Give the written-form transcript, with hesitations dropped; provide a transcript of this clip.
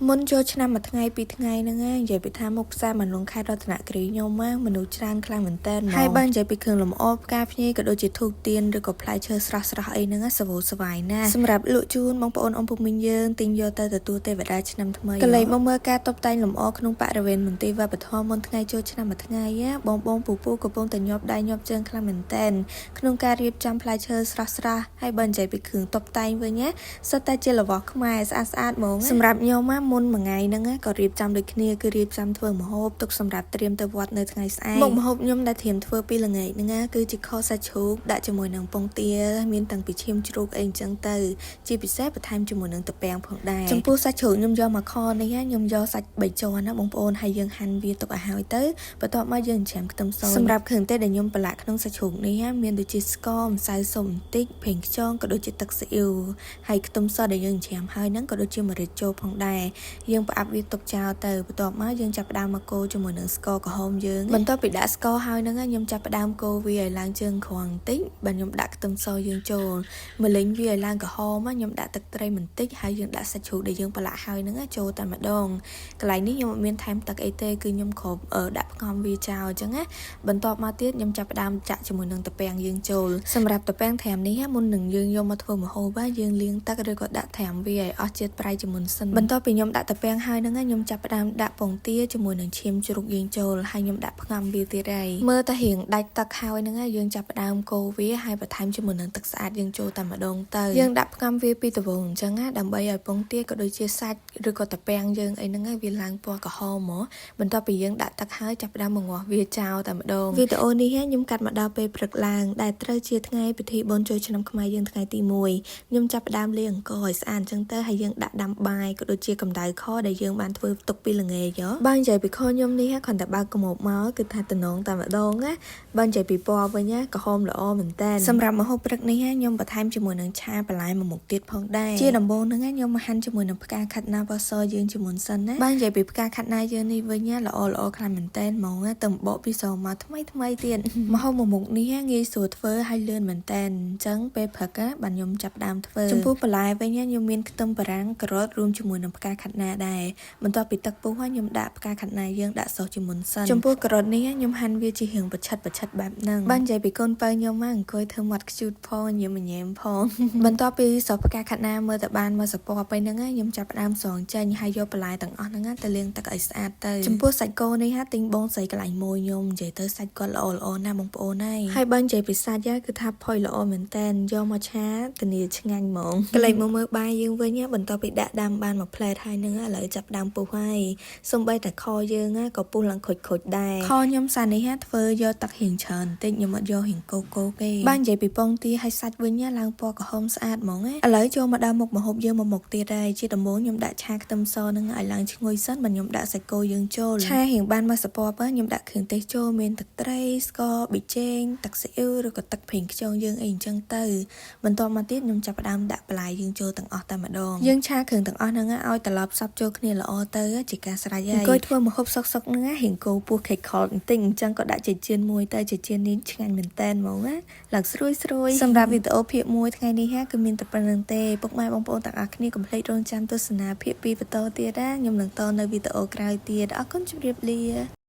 មុនចូលឆ្នាំមួយថ្ងៃពីរថ្ងៃហ្នឹងណានិយាយពីថាមុខផ្សារបានលុងខេត្តរតនគិរីខ្ញុំណាមនុស្សច្រើនខ្លាំងមែនតើហើយបើនិយាយពីគ្រឿងលម្អផ្កាភ្ញីក៏ដូចជាធូបទៀនឬក៏ផ្លែឈើស្រស់ស្រស់អីហ្នឹងសវោសវាយណាស់សម្រាប់លក់ជូនបងប្អូនអ៊ំពុកមីងយើងទិញយកទៅទទួលទេវតាឆ្នាំថ្មីកលេចមកមើលការតុបតែងលម្អក្នុងបរិវេណមន្ទីរវប្បធម៌មុនថ្ងៃចូលឆ្នាំមួយថ្ងៃណាបងបងពូពូកំពុងតែញាប់ដៃញាប់ជើងខ្លាំងមែនតើក្នុងការរៀបចំផ្លែឈើស្រស់ស្រស់ហើយបើនិយាយពីគ្រឿងតុបតែងវិញណាសុទ្ធតែជារបស់ខ្មែរស្អាតស្អាតហ្មងសម្រាប់ខ្ញុំណាមុនមួយថ្ងៃហ្នឹងណាក៏រៀបចំដូចគ្នាគឺរៀបចំធ្វើម្ហូបទុកសម្រាប់ត្រៀមទៅវត្តនៅថ្ងៃស្អែកមុខម្ហូបខ្ញុំដែលត្រៀមធ្វើពីល្ងាចហ្នឹងណាគឺជាខសាច់ជ្រូកដាក់ជាមួយនឹងពងទាមានតាំងពីឈាមជ្រូកអីអញ្ចឹងទៅជាពិសេសបន្ថែមជាមួយនឹងទំពាំងផងដែរចំពោះសាច់ជ្រូកខ្ញុំយកមកខនេះណាខ្ញុំយកសាច់3ជាន់ណាបងប្អូនហើយយើងហាន់វាទុកឲ្យហើយទៅបន្ទាប់មកយើងច្រាមខ្ទឹមសសម្រាប់គ្រឿងទេសដែលខ្ញុំប្រឡាក់ក្នុងសាច់ជ្រូកនេះណាមានដូចជាស្ករម្សៅស៊ុបបន្តិចប្រេងខ្យងក៏ដូចជាទឹកស៊ីអ៊ីវហើយខ្ទឹមសដែលយើងច្រាមហើយហ្នឹងក៏ដូចជាម្រេចចូលផងដែរយើងផ្អាប់វាទុកចោលទៅបន្ទាប់មកយើងចាប់ផ្ដើមមកកូរជាមួយនឹងស្ករក្រហមយើងបន្ទាប់ពីដាក់ស្ករហើយហ្នឹងខ្ញុំចាប់ផ្ដើមកូរវាឲ្យឡើងជើងក្រងបន្តិចបាទខ្ញុំដាក់ខ្ទឹមសយើងចូលមកលេងវាឲ្យឡើងក្រហមខ្ញុំដាក់ទឹកត្រីបន្តិចហើយយើងដាក់សាច់ជ្រូកដែលយើងប្រឡាក់ហើយហ្នឹងចូលតែម្ដងកន្លែងនេះខ្ញុំអត់មានថែមទឹកអីទេគឺខ្ញុំគ្របដាក់ផ្ងំវាចោលអញ្ចឹងណាបន្ទាប់មកទៀតខ្ញុំចាប់ផ្ដើមចាក់ជាមួយនឹងទំពាំងយើងចូលសម្រាប់ទំពាំងត្រាំនេះមុននឹងយើងយកមកធ្វើម្ហូបយើងលាងទឹកឬក៏ដាក់ត្រាំវាឲ្យអស់ជាតិប្រៃជាមុនសិនបន្ទាប់ពីខ្ញុំដាក់ទំពាំងហើយហ្នឹងខ្ញុំចាប់ផ្ដើមដាក់ពងទាជាមួយនឹងឈាមជ្រូកយើងចូលហើយខ្ញុំដាក់ផ្ងំវាទៀតហើយមើលតែរៀងដាច់ទឹកហើយហ្នឹងយើងចាប់ផ្ដើមកូរវាហើយបន្ថែមជាមួយនឹងទឹកស្អាតយើងចូលតែម្ដងទៅយើងដាក់ផ្ងំវាពីដំបូងអញ្ចឹងណាដើម្បីឲ្យពងទាក៏ដូចជាសាច់ឬក៏ទំពាំងយើងអីហ្នឹងវាឡើងពណ៌ក្រហមហ្មងបន្ទាប់ពីយើងដាក់ទឹកហើយចាប់ផ្ដើមមកងាស់វាចោលតែម្ដងវីដេអូនេះខ្ញុំកាត់មកដល់ពេលព្រឹកឡើងដែលត្រូវជាថ្ងៃពិធីបុណ្យចូលឆ្នាំខ្មែរយើងថ្ងៃទី1ខ្ញុំចាប់ផ្ដើមលាងអង្ករឲ្យស្អាតអញ្ចឹងទៅហើយយើងដាក់ដាំបាយក៏ដូចជាកម្ដៅខដែលយើងបានធ្វើទុកពីល្ងាចបើនិយាយពីខខ្ញុំនេះគ្រាន់តែបើកកាបូបមកគឺថាតំណងតែម្ដងណាបើនិយាយពីពណ៌វិញណាក្រហមល្អមែនតើសម្រាប់ម្ហូបព្រឹកនេះខ្ញុំបន្ថែមជាមួយនឹងឆាបន្លែមួយមុខទៀតផងដែរជាដំបូងហ្នឹងខ្ញុំមកហាន់ជាមួយនឹងផ្កាខាត់ណាពណ៌សយើងជាមុនសិនណាបើនិយាយពីផ្កាខាត់ណាយើងនេះវិញល្អល្អខ្លាំងមែនតើហ្មងទៅបកពីសមកថ្មីថ្មីទៀតម្ហូបមួយមុខនេះងាយស្រួលធ្វើហើយលឿនមែនតើអញ្ចឹងពេលព្រឹកបានខ្ញុំចាប់ដើមធ្វើចំពោះបន្លែវិញខ្ញុំមានខ្ទឹមបារាំងការ៉ុតរួមជាមួយនឹងផ្កាខាត់ណាដែរបន្ទាប់ពីទឹកពុះខ្ញុំដាក់ផ្កាខាត់ណាយើងដាក់សុសជាមុនសិនចំពោះការ៉ុតនេះខ្ញុំហាន់វាជារៀងប្រឆិតប្រឆិតបែបហ្នឹងបាននិយាយពីកូនបើខ្ញុំមកអង្គុយធ្វើមាត់ខ្ជូតផងញញញែមផងបន្ទាប់ពីសផ្កាខាត់ណាមើលតែបានមកសពទៅហ្នឹងខ្ញុំចាប់ផ្ដើមស្រង់ចេញហើយយកបន្លែទាំងអស់ហ្នឹងទៅលាងទឹកឲ្យស្អាតទៅចំពោះសាច់គោនេះហាទិញបងស្រីកន្លែងមួយខ្ញុំនិយាយទៅសាច់គាត់ល្អល្អណាស់បងប្អូនហើយហើយបើនិយាយពីសាច់គឺថាផុយល្អមែនតែនយកមកឆាធានាឆ្ងាញ់ហ្មងកលេចមកមើលបាយយើងវិញបន្ទាប់ពីដាក់ដាំបានមួយផ្លែតហើយហ្នឹងឥឡូវចាប់ដើមពុះហើយសំបីតែខយើងក៏ពុះឡើងខុចខុចដែរខខ្ញុំសានេះធ្វើយកទឹករៀងច្រើនបន្តិចខ្ញុំអត់យករៀងកោកោទេបាននិយាយពីពងទាហើយសាច់វិញឡើងពណ៌ក្រហមស្អាតហ្មងឥឡូវចូលមកដល់មុខម្ហូបយើងមួយមុខទៀតហើយជាដំបូងខ្ញុំដាក់ឆាខ្ទឹមសហ្នឹងឲ្យឡើងឈ្ងុយសិនបើខ្ញុំដាក់សាច់គោយើងចូលឆារៀងបានមកសពប់ខ្ញុំដាក់គ្រឿងទេសចូលមានទឹកត្រីស្ករប៊ីចេងទឹកស៊ីអ៊ីវឬក៏ទឹកប្រេងខ្យងយើងអីអញ្ចឹងទៅបន្ទាប់មកទៀតខ្ញុំចាប់ផ្ដើមដាក់បន្លែយើងចូលទាំងអស់តែម្ដងយើងឆាគ្រឿងទាំងអស់ហ្នឹងឲ្យត្រឡប់សព្វចូលគ្នាល្អទៅជាការស្រេចហើយអង្គុយធ្វើម្ហូបសុកសុកហ្នឹងរៀងគោពោះខេខលបន្តិចអញ្ចឹងក៏ដាក់ចេកចៀនមួយទៅចេកចៀននេះឆ្ងាញ់មែនតែនហ្មងណាឡើងស្រួយស្រួយសម្រាប់វីដេអូភាគ1ថ្ងៃនេះគឺមានតែប៉ុណ្្នឹងទេពុកម៉ែបងប្អូនទាំងអស់គ្នាកុំភ្លេចរងចាំទស្សនាភាគ2បន្តទៀតណាខ្ញុំនឹងតនៅវីដេអូក្រោយទៀតអរគុណជម្រាបលា។